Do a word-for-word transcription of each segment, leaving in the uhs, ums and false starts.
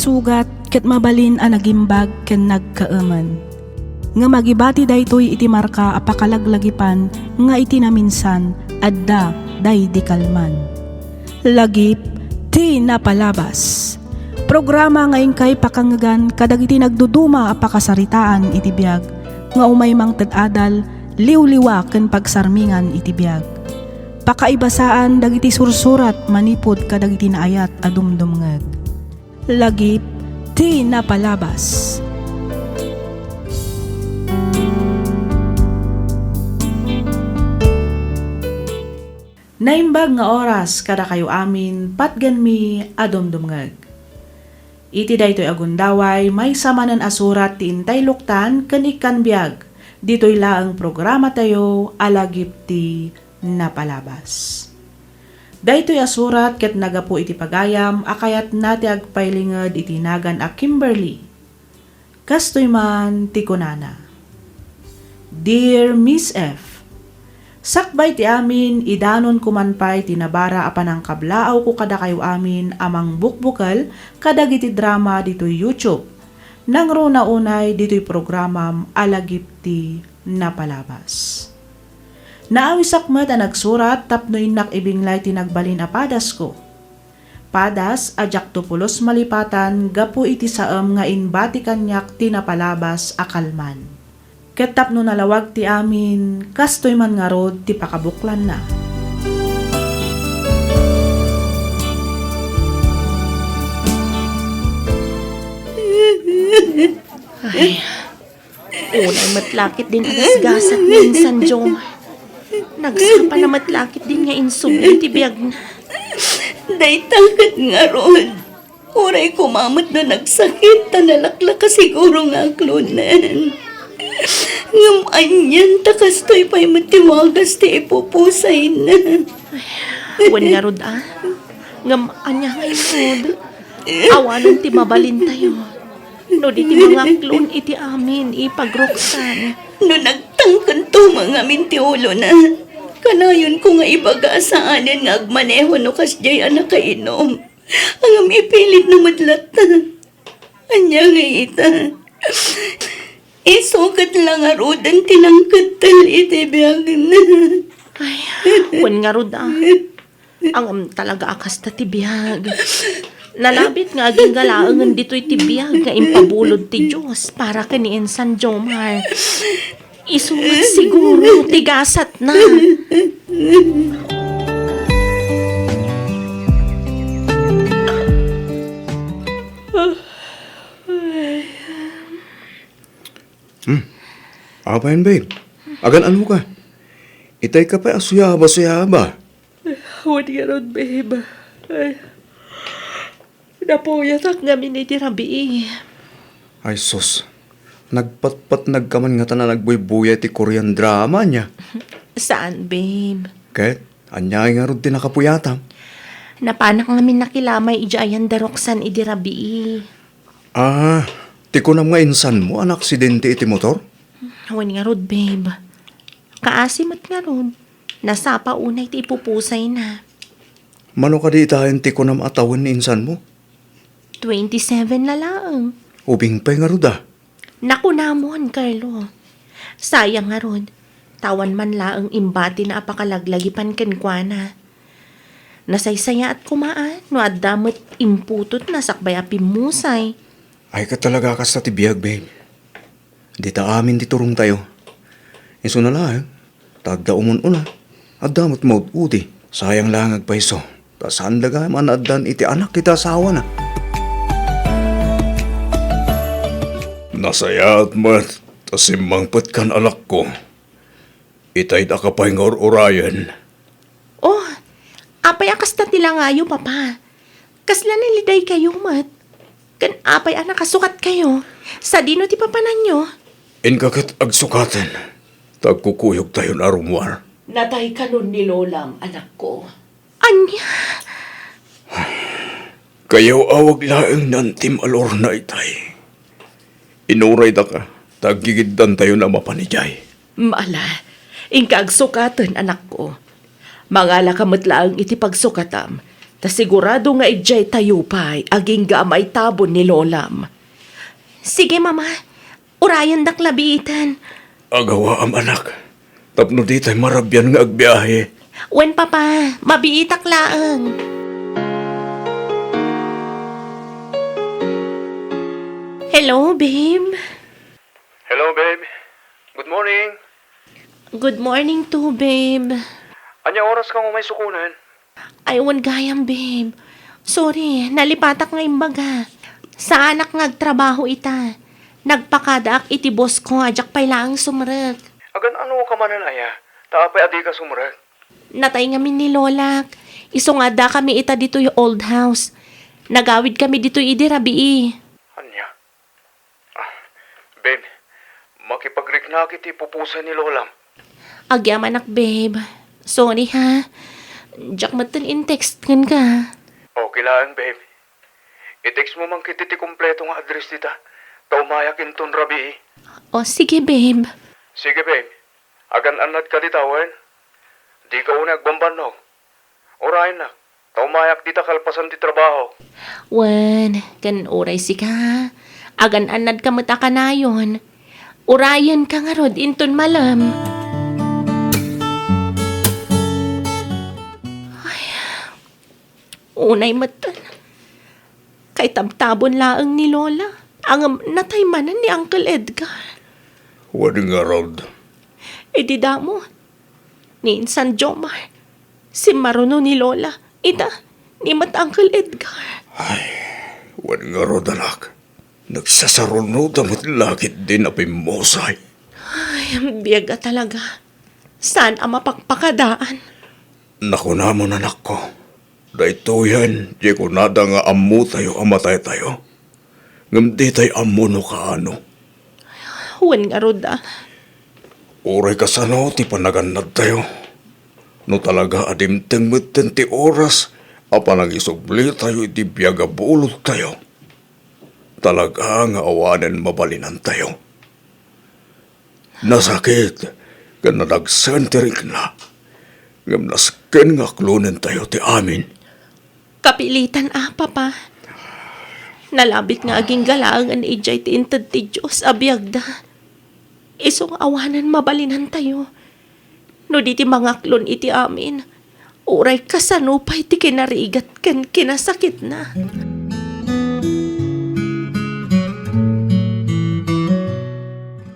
Sugat ket mabalin a nagimbag ken nagkaemen. Ngem agibati daytoy iti marka a pakalaglagipan nga iti naminsan adda daydi kalman. Lagip ti napalabas. Programa nga inkay pakangngegan kadagiti nagduduma a pakasaritaan iti biag nga umay mangted adal, liwliwa ken pagsarmingan iti biag. Pakaibasaan dagiti sursurat manipud kadagiti naayat a dumdumngeg. Lagip ti napalabas. Naimbag nga oras kadakayo amin, patgenmi a dumdumngeg. Iti daytoy a gundaway, maysa manen a surat ti intay luktan ken ikkan biag ditoy laeng programatayo a Lagip ti Napalabas. Daytoy a surat ket nagapu iti pagayam a kayatna ti agpailinged iti nagan a Kimberly. Kastoy man ti kunana, "Dear Miss F, sakbay ti amin, idanonko man pay ti nabara a panangkablaawko kadakayo amin a mangbukbukel kadagiti drama ditoy YouTube. Nangruna unay ditoy programam a Lagip ti Napalabas. Naawisak met a nagsurat tapno innak ibinglay ti nagbalin a padasko. Padas a diakto pulos malipatan gapu iti saem nga imbati kaniak ti napalabas a kalman. Ket tapno nalawag ti amin, kastoy man ngarud ti pakabuklanna." Ay, unay met la ketdin a gasgasat nga insan Jomar. Nagsapa na met la ketdin nga insubli ti biagna. Dayta ket ngarud, uray koma met no nagsakit ta nalaklaka siguro nga aklonen. Ngem anian ta kastoy pay met ti wagas ti ipupusayna. Wen ngarud a. Ngem ania nga inted? Awanen ti mabalintayo no di ti mangaklon iti amin, Ipag Roxanne. No nagtangkento mangamin ti ulona, kanayonko nga ibaga a saanen nga agmaneho no kasdiay a nakainom. Ngem ipilitna met latta. Ania nga ita? Isu ket la ngaruden ti nangkettel iti biagna. Ay, wen ngarud a. Ngem talaga a kasta ti biag. Nalabit nga agingga laengen ditoy ti biag nga impabulod ti Dios para ken ni Insan Jomar. Isu met siguro ti gasatna. Hmm. Apayen, babe? Agan-anoka? Itayka pay a suyaba-suyaba. Wen ngarud, babe. Ay, napuyatak ngamin iti rabii. Ay, sus. Nagpatpatnagka man ngata a nagbuybuya iti Korean drama, ania? Saan, babe. Ket, ania ngarud ti nakapuyatam? Napanak ngamin nakilamay idiay ayan da Roxanne idi rabii. Ah, ti kunam nga insanmo a naaksidente iti motor? Wen ngarud, babe. Kaasi met ngarud. Nasapa unay ti ipupusayna. Mano kadi itayen ti kunam a tawen ni insanmo? Twenty-seven na laeng. Ubing pay ngarud a. Nakunamon, Carlo. Sayang ngarud, ta awan man laeng imbatina a pakalaglagipan kenkuana. Nasaysayaat koma a no adda met imputotna sakbay a pimmusay. Ay, ket talaga a kasta ti biag, babe. Dita amin ti turongtayo. Isuna laeng, ta adda umun-una, adda met maud-udi. Sayang la nga agpayso, ta saanda gayam a naaddan iti anak iti asawana. Nasayaat met ta simmangpetkan, anakko. Itay daka pay nga ur-urayen. Oh, apay a kasta ti langayo, Papa? Kasla nalidaykayo met? Ken apay a nakasukatkayo? Sadino ti papananyo? Inka ket agsukaten, ta agkukuyogtayon a rummuar. Natay kanon ni Lolam, anakko. Ania? Kayaw-awag laeng ni Antim a lorna itay. Inuraydaka, ta aggigiddantayon a mapan idiay. Mala, inka agsukaten, anakko. Mangalaka met laeng iti pagsukatam, Ta sigurado nga idiay tayo pay agingga a maitabon ni Lolam. Sige, Mama. Urayendak la biiten. Agawaam, anak. Tapno ditay marabian nga agbiahe. Wen, Papa. Mabiitak laeng. Hello, babe. Hello, babe. Good morning. Good morning too, babe. Ania oras ka umay sukonen? Ay, wen gayam, babe. Sorry, nalipatak nga imbaga. Saanak nga agtrabaho ita. Nagpakadaak iti boss ko a diak pay laeng sumrek. Agan-ano ka manen aya? Ta apay a dika sumrek? Natay ngamin ni Lolak. Isu nga addakami ita ditoy old house. Nagawidkami ditoy idi rabii. Ania? Ah, babe, makipagriknak iti pupusan ni Lolam. Agyamanak, babe. Sorry, ha. Diak metten in-text kenka. Okay laeng, babe. I-text mo man ketdi ti kompleto nga address dita. Ta umayak inton rabii. O, sige, babe. Sige, babe. Agan-annadka dita, wen? Dika unay agbambannog. Urayennak, ta umayak dita kalpasan ti trabaho. Wen, ken uray sika, agan-annadka met a kanayon. Urayenka ngarud inton malem. Ay, unay met. Kaitabtabon laeng ni Lola. Ngem natay manen ni Uncle Edgar. Wen ngarud. Idi damo, ni Insan Jomar, simmaruno ni Lola, ita, ni met Uncle Edgar. Ay, wen ngarud, anak. Nagsasarunoda met la ketdin a pimmusay. Ay, biag a talaga. Saan a mapakpakadaan? Nakunamon, anakko, daytoyen ti kunada nga ammotayo a mataytayo. Ngem ditay ammo no kaano. Wen ngarud a. Uray kasano ti panagannadtayo, no talaga a dimteng metten ti oras a panangisublitayo iti biag a bulottayo, talaga nga awanen mabalinantayo. Nasakit ken nadagsen ti rikna, ngem nasken nga aklonentayo ti amin. Kapilitan a, Papa. Nalabit nga agingga laengen idiay ti inted ti Dios a biagda. Isu nga awanen mabalinantayo. No di ti mangaklon iti amin, uray kasano pay ti kinarigat ken kinasakitna.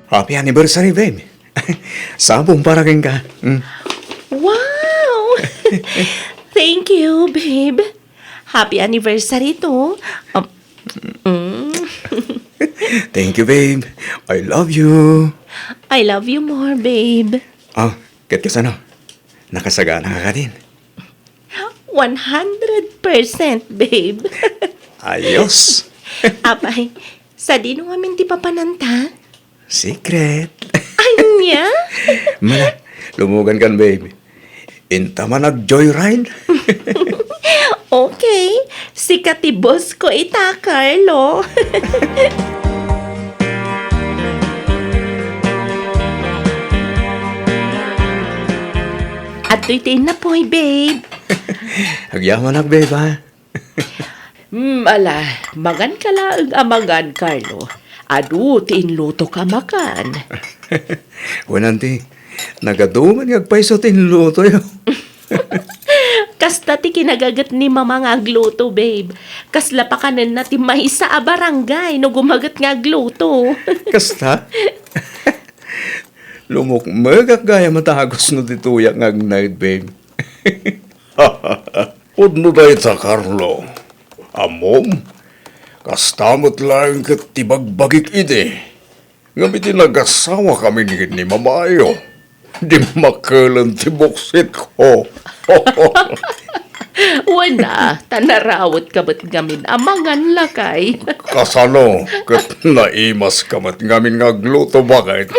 Happy anniversary, babe. Sabong para kenka. Mm. Wow! Thank you, babe. Happy anniversary too. Um, mm. Thank you, babe. I love you. I love you more, babe. Ah, ket kasano? Nakasagana ka kadin? One hundred percent, babe. Ayos. Apay, sadino ngamin ti papananta? Secret. Ania? Mala, lumugan kan, babe. Inta man ag-joyride. Okay. Sika ti boss ko ita, Carlo. Adtoy ti innapoy, babe. Agyamanak, babe, ha? Hmm, ala, mangan ka laeng a mangan, Carlo. Adu ti inlutok a makan. Wen, auntie, nagadu man nga agpayso ti inlutoyo. Kasta ti kinagaget ni Mama nga agluto, babe. Kasla pakanenna ti maysa a barangay no gumaget nga agluto. Kasta? Lumukmegak gayam a dagus no ditoyak nga agnaed, babe. Pudno dayta, Carlo. Ammom, kasta met laeng ket ti bagbagik idi. Ngem iti nagasawa kami ni, ni mamayo, dimmakelen ti buksitko. Wen a, ta narawetka met ngamin a mangan, lakay. Kasano ket naimaska met ngamin nga agluto, baket?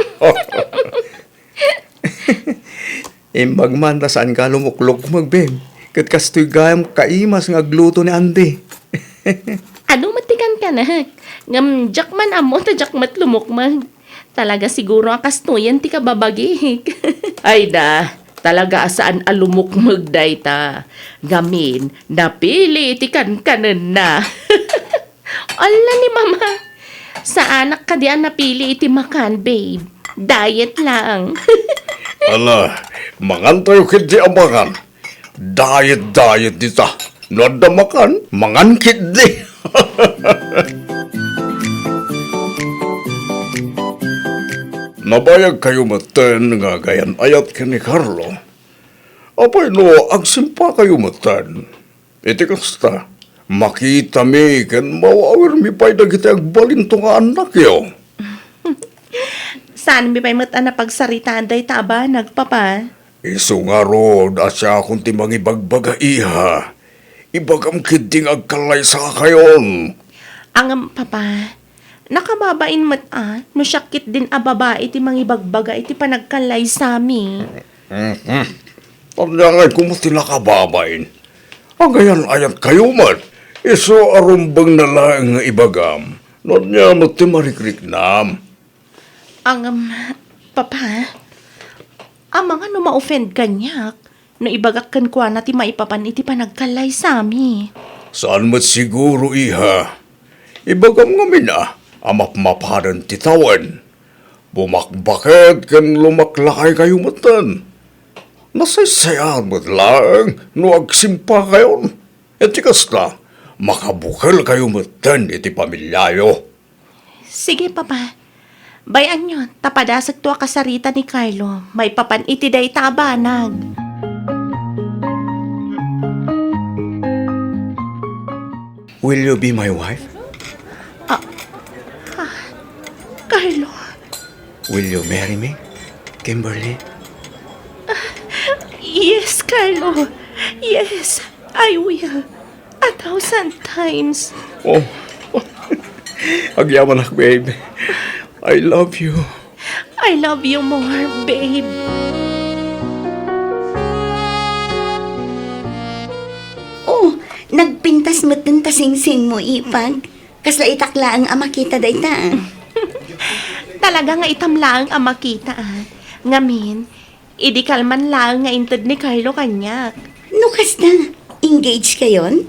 Imbag man ta saanka a lumuklukmeg, babe. Ket kastoy gayam kaimas nga agluto ni Andy. Adu met ti kankanak. Ngem diak man ammo ta diak met lumukmeg. Talaga siguro a kastoyen ti kababagik. Ay da, Talaga a saan a lumukmeg dayta. Ngamin, napili iti kankanenna. Alla ni Mama, saanak kadi a napili iti makan, babe. Diet lang. Ala, mangantayo ketdi a makan. Diet, diet dita. No adda makan, mangan ketdi. Nabayagkayo metten nga agayan-ayat ken ni Carlo. Apay no agsimpakayo metten? Iti kasta, makitami ken maawirmi pay dagiti agbalinto nga annakyo. Saanmi pay met a napagsaritaan dayta a banag, Papa. Isu ngarud a siakon ti mangibagbaga, iha. Ibagam ketdi nga agkallaysakayon. Ngem, Papa, nakababain met a no siak ketdin a babai ti mangibagbaga iti panagkallaysami. Mhm. Ania ngay koma ti nakababain? Agayan-ayatkayo met. Isu a rumbeng na laeng nga ibagam no ania met ti marikriknam. Ngem, Papa, amangan no ma-offend kaniak no ibagak kenkuana ti maipapan iti panagkallaysami. Saan met siguro, iha. Ibagam ngamin a, a mapmapanen ti tawen. Bumakbaket ken lumaklakaykayo metten. Nasaysayaan met laeng no agsimpakayon. Iti kasta, makabukelkayo metten iti pamiliayo. Sige, Papa. Bay-anyo, ta padasekto a kasarita ni Carlo maipapan iti dayta a banag. Will you be my wife? Ah, ah, Carlo. Will you marry me, Kimberly? Yes, Carlo. Yes, I will. A thousand times. Oh, agyamanak, babe. I love you. I love you more, babe. Oh, nagpintas metten ta singsingmo, Ipag. Kasla itak laeng a makita dayta, ah. Talaga nga itam laeng a makita, ah. Ngamin, idi kalman laeng nga inted ni Carlo kaniak. No kasta, engage kayon?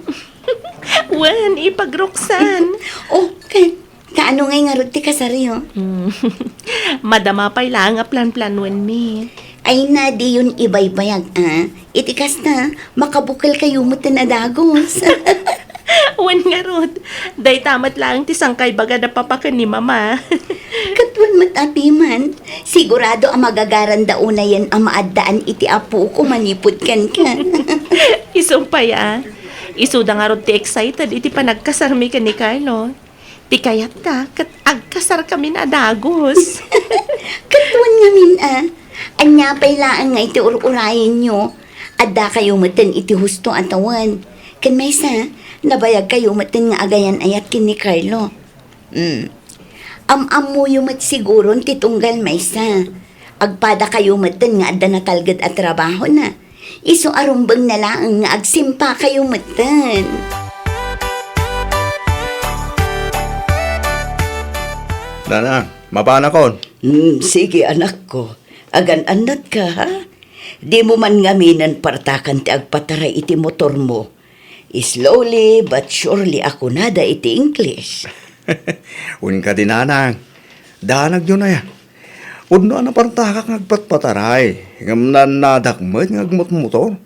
Wen, Ipag Roxanne. Oh, ka-, kaano ngay ngarud ti kasaryo? Mm. Madama pay laeng a planplanuenmi. Ay na, diyon ibaybayag, ah. Iti kasta, makabukelkayo metten a dagus. Wen ngarud, dayta met laeng ti sangkaibaga da Papa ken ni Mama. Ket wen met a piman, sigurado a magagaranda unayen a maaddaan iti apoko manipud kenka. Isu pay a. Isuda ngarud ti excited iti panagkasarmi ken ni Carlo. Ti kayatta ket agkasarkamin a dagus. Ket wen ngamin a, ania pay laeng nga iti ur-urayenyo? Addakayo metten iti husto a tawen. Ken maysa, nabayagkayo metten nga agayan-ayat ken ni Carlo. Hmm. Am-ammoyo met siguron ti tunggal maysa. Agpadakayo metten nga adda natalged a trabahona. Isu a rumbeng na laeng nga agsimpakayo metten. Nanang, mapanakon. Hmm, sige, anakko. Agan-annatka, ha? Dimo man ngaminen partakan ti agpataray iti motormo. Slowly but surely a kunada iti English. Wen kadi, nanang, danagyo na ya. Pudno a napartakak nga agpatpataray, ngem naannadak met nga agmotmotor.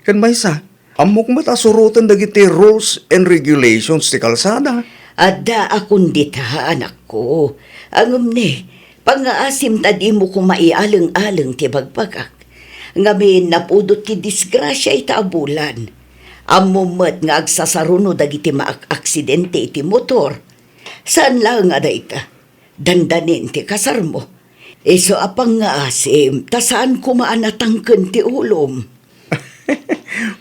Ken maysa, ammok met a suroten dagiti rules and regulations ti kalsada. Adda a kun dita, anakko. Ngem ne, pangngaasim ta dimo koma ialeng-aleng ti bagbagak. Ngamin, napudot ti disgrasia ita a bulan. Ammom met nga agsasaruno dagiti maak-aksidente iti motor. Saan laeng a dayta, dandanin ti kasarmo. Isu a pangngaasim, ta saan koma a natangken ti ulom.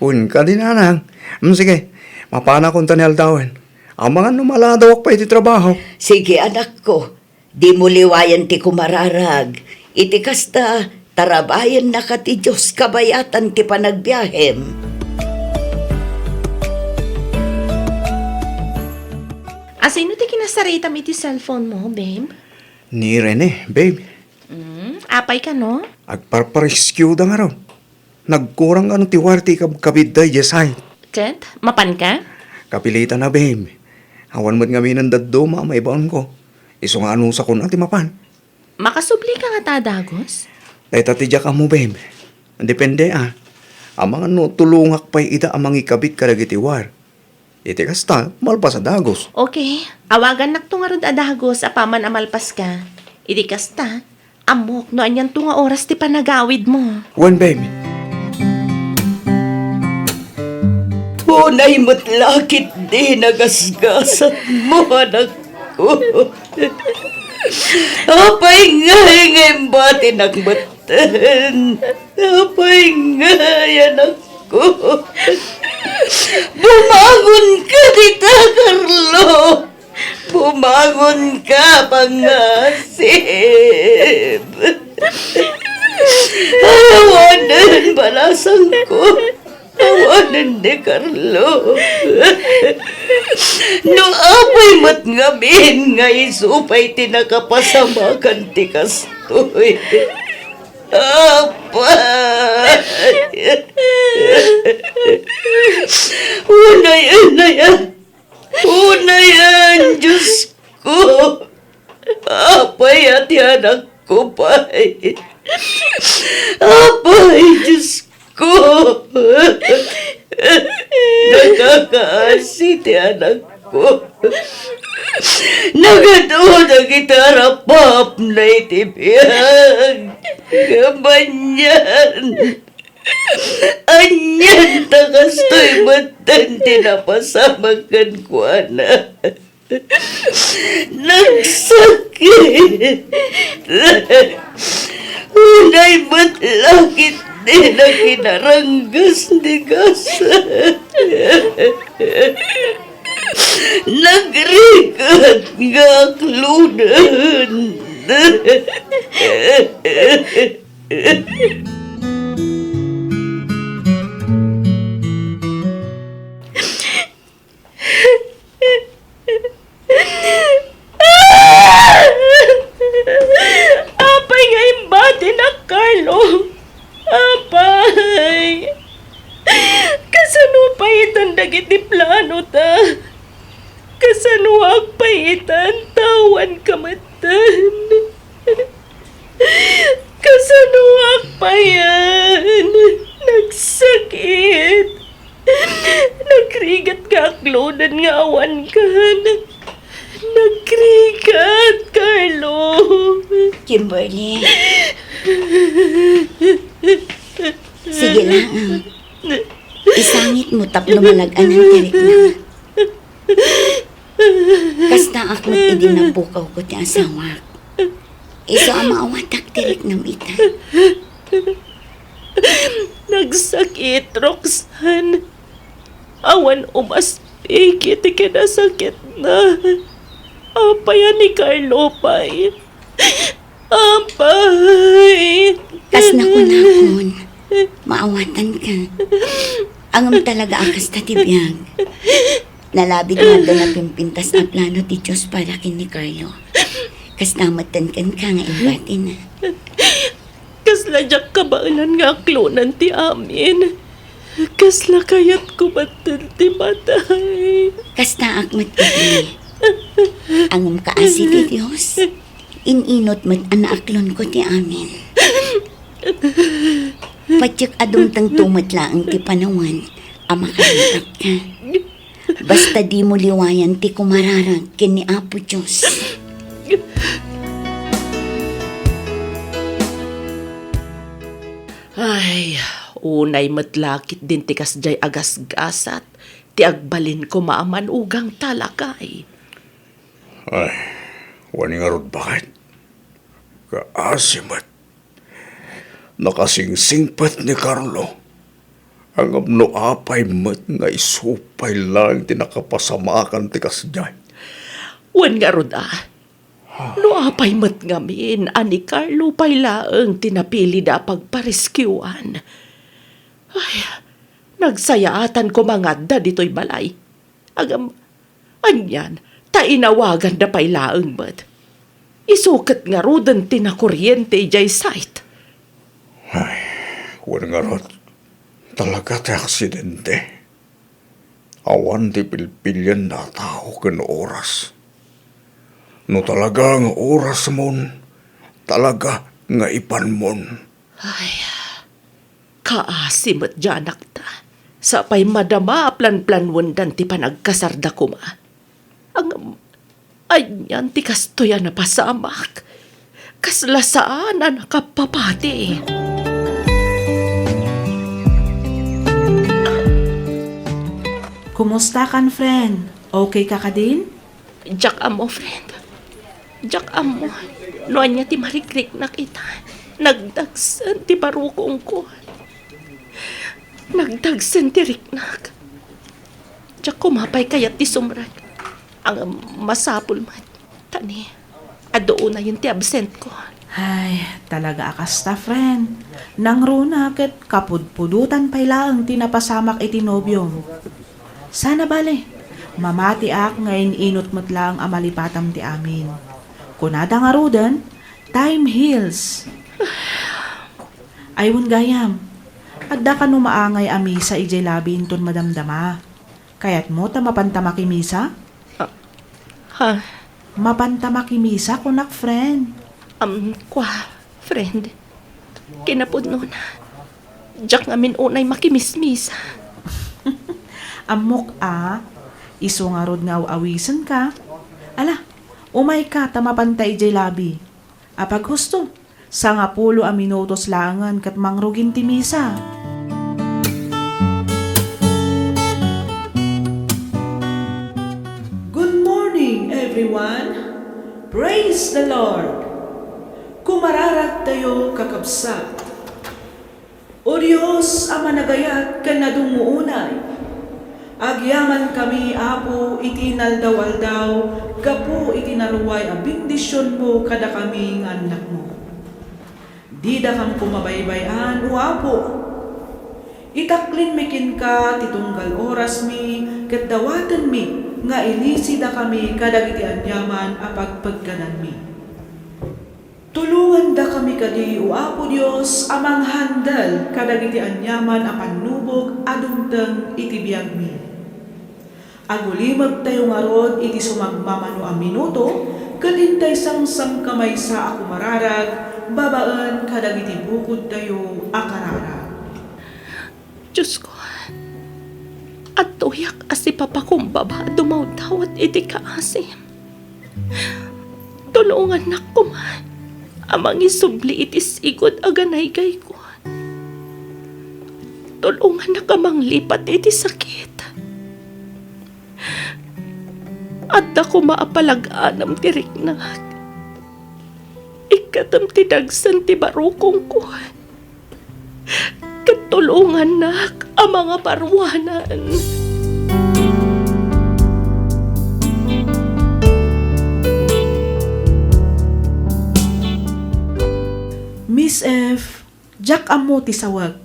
Wen kadi, nanang. Mm, sige, mapanakon ta ni aldawen. Amangan no maladawak pay iti trabaho. Sige, anakko. Dimo liwayan ti kumararag. Iti kasta, tarabayennaka ti Dios kabayatan ti panagbiahem. Asino ti kinasaritam iti cellphone mo, babe? Ni Rene, babe. Mm, apay kano? Agparpariskiuda ngarud. Nagkurang kano ti wire ti ikabkabitda idiay site. Ket, mapanka? Kapilitan a, babe. Awan met ngamin dadduma a maibaonko. Isu nga anusakon a ti mapan. Makasublika ngata a dagus? Dayta ti diak ammo, babe. Depende a. Amangan no tulongak pay ida a mangikabit kadagiti wire. Iti kasta, malpas a dagus. Okay. Awagannakto ngarud a dagus apaman a malpaska. Idi kasta, ammok no anianto nga oras ti panagawidmo. Wen, babe. Unay met la ketdi nagasgasatmo, anakko. Apay ngay nga imbatinak metten? Apay ngay, anakko? Bumangonka dita, Carlo! Bumangonka, pangasip! Awanen balasangko. Awanen ni Carlo. No apay met ngamin nga isu pay ti nakapasamakan ti kastoy. Apay! Unay, unay, ah. Unayen, Diosko. Apay a ti anakko pay. Apay, Diosko. Nakakaasi ti anakko. Nagadu dagiti arapapna iti biag. Ngem anian. Anian ta kastoy metten ti napasamak kenkuana. Nagsakit. Unay met la ketdi nakinaranggas ni gas. Nagrigat nga aklonen. Apay nga imbatinak, Carlo? Apay? Kasano pay itan dagiti planota? Kasanoak pay itan ta awanka metten? Kasanoak payen? Nagsakit. Nagrigat nga aklonen nga awankan. Nagrigat, Carlo. Kimberly. Sige lang. Isangitmo tapno malag-anan ti riknam. Kastaak met idi napukawko ti asawak. Isu a maawatak ti riknam ita. Nagsakit, Roxanne. Awan umaspik iti kinasakitna. Apay a ni Carlo pay? Apay! Kas nakunakon, maawatanka. Ngem talaga a kasta ti biag. Nalabit nga adda napimpintas a plano ti Dios para ken ni Carlo. Kasta metten kenka nga imbatina. Kasla diak kabaelan nga aklonan ti amin. Kasla kayatko metten ti matay. Kastaak met iti. Ngem kaasi ti Dios, in-inut met a naaklonko ti amin. Patiek a dumtengto met laeng ti panawen a makararagka. Basta dimo liwayan ti kumararag ken ni Apo Dios. Ay, unay met la ketdin ti kasdiay a gasgasat ti agbalin koma a man-ugang ta lakay. Ay, wen ngarud, baket? Kaasi met. Nakasingsingpet ni Carlo. Ngem no apay met nga isu pay laeng ti nakapasamakan ti kasdiay? Wen ngarud a, no apay met ngamin a ni Carlo pay laeng ti napilida a pagpariskiwan? Ay, nagsayaatan koma nga adda ditoy balay. Agam, anian, ta inawaganda pay laeng met. Isu ket ngaruden ti nakoriente idiay site. Ay, wen ngarud, Talaga ti aksidente. Awan ti pilpilienna a tao ken oras. No talaga nga orasmon, talaga nga ipanmon. Ay, kaasi met diay anakta. Sapay madama a planplanwendan ti panagkasarda koma. Ngem, anian ti kastoy a napasamak? Kasla saan a nakapapati. Kumusta kan, friend? Okay ka kadin? Diak ammo, friend. Diak ammo no ania ti marikriknak ita. Nagdagsen ti barukongko. Nagdagsen ti riknak. Diak koma pay kayat ti sumrek. Ngem masapul met. Ta ni, adu unayen ti absentko. Ay, talaga a kasta, friend. Nangruna ket kapudpudotan pay laeng ti napasamak iti nobiom. Sana bale, mamatiak nga in-inut met laeng a malipatam ti amin. Kunada ngaruden, time heals. Ay, wen gayam, adda kano maangay a misa idiay labi inton madamdama. Kayatmo ta mapanta makimisa? Ah, ha? Mapanta makimisa, kunak, friend. Am, kua, friend. Kinapudnona, diak ngamin unay makimismisa. Ammok a, isu ngarud nga aw-awisenka. Ala, umayka ta mapanta idiay labi. Apaghusto, sangapulo a minutos laengen ket mangrugin ti misa. Good morning, everyone. Praise the Lord. Kumararagtayo, kakabsat. O Dios a managayat ken nadungngounay, agyamankami, Apo, iti inaldaw-aldaw gapu iti naruay a bendisionmo kadakami nga annakmo. Didakam koma baybay-an, O Apo. Itaklinmi kenka ti tunggal orasmi ket dawatenmi nga ilisidakami kadagiti aniaman a pagpeggananmi. Tulongandakami kadi, O Apo Dios, a manghandel kadagiti aniaman a pannubog a dumteng iti biagmi. Agulimegtayo ngarud iti sumagmamano a minuto ket intay samsamka maysa a kumararag babaen kadagiti bukodtayo a kararag. Diosko, adtoyak a sipapakumbaba a dumawdawat iti kaasim. Tulongannak koma a mangisubli iti sigud a ganaygayko. Tulongannak a manglipat iti sakit. Adda koma a palag-anem ti riknak. Ikkatem ti dagsen ti barukongko. Ket tulongannak a mangaparuanan. Miss F, diak ammo ti sawek.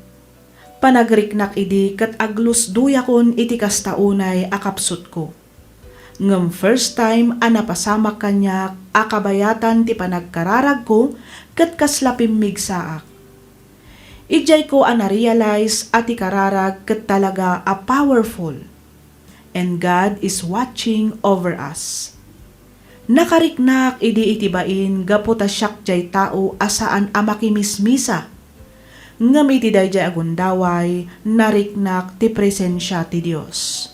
Panagriknak idi ket aglusdoyakon iti kasta unay a kapsutko. Ngem first time a napasamak kaniak a kabayatan ti panagkararagko ket kasla pimmigsaak. Idiayko a na-realize a ti kararag ket talaga a powerful. And God is watching over us. Nakariknak idi iti bain gapu ta siak jay tao a saan a makimismisa. Ngem iti dayjay a gundaway, nariknak ti presensia ti Dios.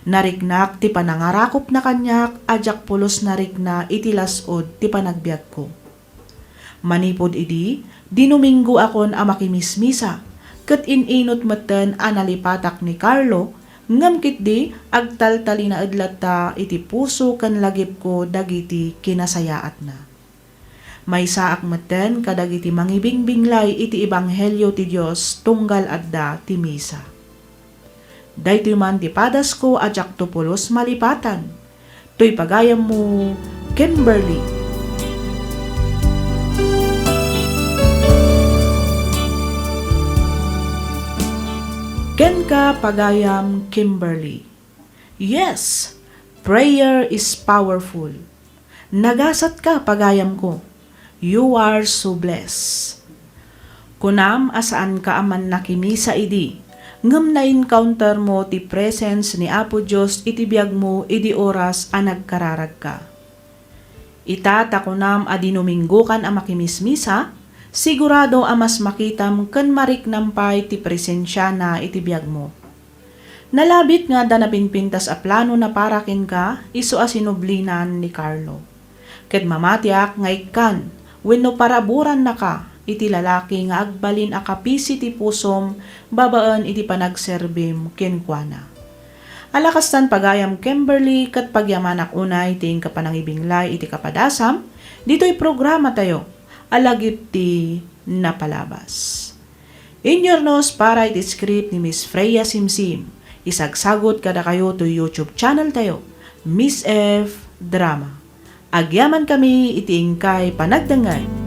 Nariknak ti panangarakupna kaniak a diak pulos narikna iti las-ud ti panagbiagko. Manipud idi, dinuminggoakon a makimismisa, ket in-inut metten a nalipatak ni Carlo, ngem ketdi, agtaltalinaed latta iti puso ken lagipko dagiti kinasayaatna. Maysaak metten kadagiti mangibingbinglay iti ebanghelio ti Dios tunggal adda ti misa. Daytoy man ti padasko a diakto pulos malipatan. Toy pagayammo, Kimberly. Kenka, pagayam Kimberly. Yes, prayer is powerful. Nagasatka, pagayamko. You are so blessed. Kunam a saanka a mannakimisa idi, ngem na-encounter mo ti presence ni Apo Dios iti biagmo idi oras a nagkararagka. Ita ta kunam a Dinuminggokan a makimismisa, sigurado a mas makitam ken mariknam pay ti presensiana iti biagmo. Nalabit nga adda napinpintas a planona para kenka, isu a sinublinan ni Carlo. Ket mamatiak nga ikkan wenno paraburannaka iti lalaki nga agbalin a kapisi ti pusom babaen iti panagserbim kenkuana. Ala kastan, pagayam Kimberly, ket pagyamanak unay ti inka panangibinglay iti kapadasam ditoy programatayo a Lagip ti Napalabas. Inyurnos para iti script ni Miss Freya Simsim. Isagsagut kadakayo toy YouTube channel tayo, Miss F Drama. Agyaman kami iti inkay panagdengngeg.